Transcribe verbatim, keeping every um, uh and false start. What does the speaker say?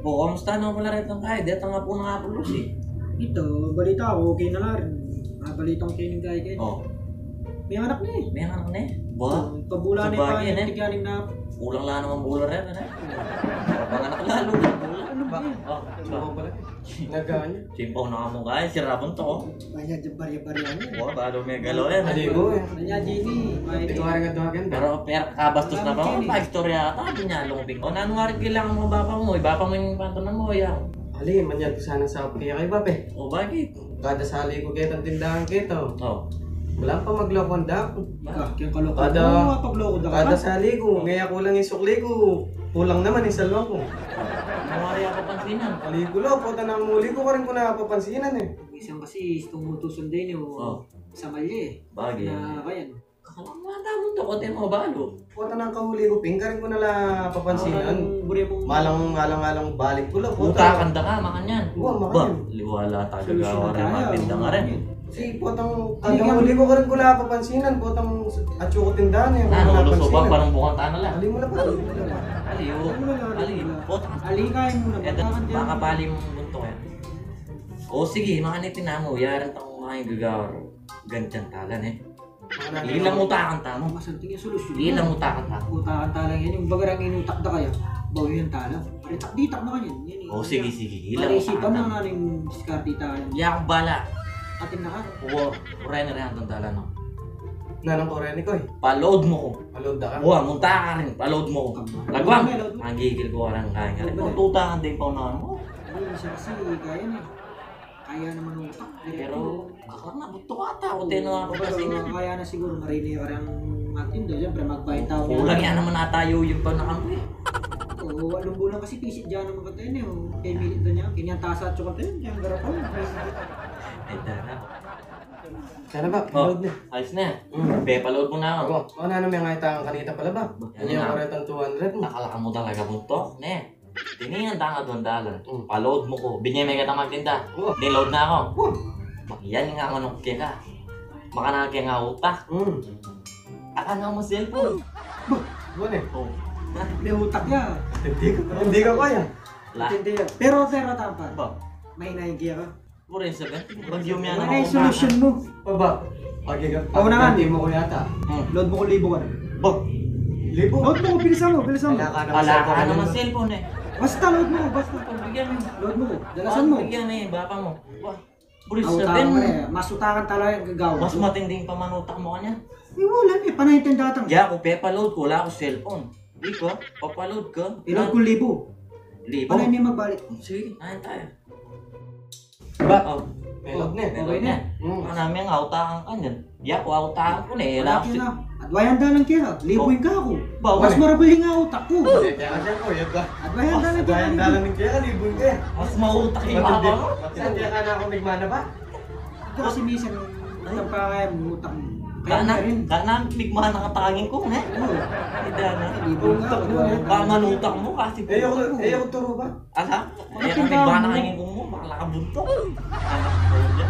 O, kamusta na pala retang kaya? Detang apu na nga pala si. Ito, balita ko, okay na nga rin. Ah, balita ko kayu ning kaya kayu. O. May anak na e. May anak na e? Ba? Pabula na e. Sabagay, e. Tigyaning na. Kulang la naman bula rin, e. Panganak lalu, bula. Ano ba? O, ba? Ano ba pala? Naganya. Simpaw na ka mu kaya, si Rabon to, o. Banya, barya-barya na. O, balu me galo yan. Aligo e. Banya, Jenny. Ito ka rin nga tuwagan. Pero, pero, kabastos na ba? Alam mo, Jenny. Paistorya ata, atin ya, lumbing. O, nanu nga rin kailangan mu, bapa mu? Ibapa mu ing patunan mu, ya. Ali, manyad ku sana saup keka, bapa e. O, bakit? Kada sali ku ketang tindahan keta. O. Wala pa magloko anda ku. Ba? Ika, kaya kaloko. Kada, o, pagloko da ka. Kada sali ku, ngeni ku lang isukli ku. Kulang naman, isaliwa ku. Mawari ako pansinan. Ali ku la, pota nang muli ku, karin ku na papansinan e. Minsan kasi, tumutusun din yung sa mali e. Bagay. Na, kaya, no? Kakalangatan mu to, kote mu balu. Pota nang kahuli ku pin, karin ku na la papansinan. Malang, malang, malang balik ku la, pota. Utakan da ka, makanyan. Wa, makanyan. Ba, liwala taga gawa rin, matinda nga rin. Si potang, kada huli ku karin ku la papansinan, potang atsu ku tindahan e. Nanu, lusuban, parang bukang tana la. Ali mu na pa. Ali, o. Ali, potang. Ali, kaya mu na. Eto, baka bali mung buntok e. O, sige, makanyan, tinamu, yarin tang makanyan gagawa. Gantian talan e. Ilang utakan tamu. Masanting yung solusyon. Ilang utakan tamu. Utakan talan yan, yung bagarang inutak da kaya. Bawi yung talan. Paritak ditak na kanyan. Yan e. O, sige, sige. Ilang utakan tamu. Pag-isipan na nga ning diskarte talan. Yakung bala. Atin na ka. Wa, oreni rin ang tandalan, no? Nanung oreni ku e? Pa-load mu ku. Pa-load da ka? Wa, munta ka rin. Pa-load mu ku. Lagwang. Load mu. Ang gigil ku, orang kaya nga rin. Load mu. Utakan din pa unahan mu. Ay, siya kasi, kaya na. Kaya naman utak. Pero, ako na, buto ata. Ako, teno, ako kasi. Kaya na siguro, marine yung orang matinda. Siyempre, magpahita ako. Kulang yan naman ata yung, yung panakan ko e. Oo, walung bulan kasi, pisit dyan naman katene, o. Kaya milit na niya. Kanya tasa at sukatan, yung garapan. Ay, tara. Sana ba? O, load na. Ayos na. Mm. Pepa-load mu na ako. O, o, nanu me nga itang kanita pala ba? Ba, yan na. Ano yung karetang two hundred mo? Nakala mu talaga buntok, ne? Tiningan tanga duang dalan. Mm. Pa-load mu ku. Binye me keta magtinda. O. Ni-load na aku. O. Ba, yan nga manuk keka. Makanyan keka utak. Mm. Akanyan mu cellphone. Ba, bu ne? O. May utak ya. Hindi ka, hindi ka kaya. La. Hindi ya. Pero, pero, tampa. Ba. May nainggit ka. Puro yung sabihin, bagyo mi. Ano na yung solusyon mu? Baba. Pag-, o, na nga. Pagganti mu ku yata. Hmm. Load mu ku libu ka na. Ba? Libu? Load mu ku, bilisan mu, bilisan mu. Wala ka naman cellphone e. Basta, load mu ku, basta. Pagbigyan mu. Load mu ku. Dalasan mu. Pagbigyan mu, bapa mu. Ba? Puro yung sabihin. Mas utakan talaga yung gagawa. Mas matinding pamanutak mu kanya. E, wala na e. Panay tindatan. Di aku pepa-load ku, wala aku cellphone. Di ka, papa-load ka. I-load ku libu. Libu? Panay na magbalik. Sige, kain tayo. Ba? O. May load na e. May load na e. Hmm. Manami ang autakan ka niyan. Di aku autakan ku na e. Wala ka na. Adwa yang dalan keka. Libu ing kaku. Ba, mas marabul ing autak ku. Kaya kasi aku, yun ba? Adwa yang dalan keka, libu ing keka. Mas mautak ing papa mu. Matindi ka na aku, migmana ba? Kasi minsan, ay, tampa kaya mu, utak mu. Kaya na rin. Kana, migmana ka tanging ku, ne? Oo. Ida na. Libu ing kaku. Pamanutang mu kasi. E, aku, e, aku turu ba? Ala? Ayan, ang tigwa na kayong kung mo, makalakabuntok. Anak ko dyan.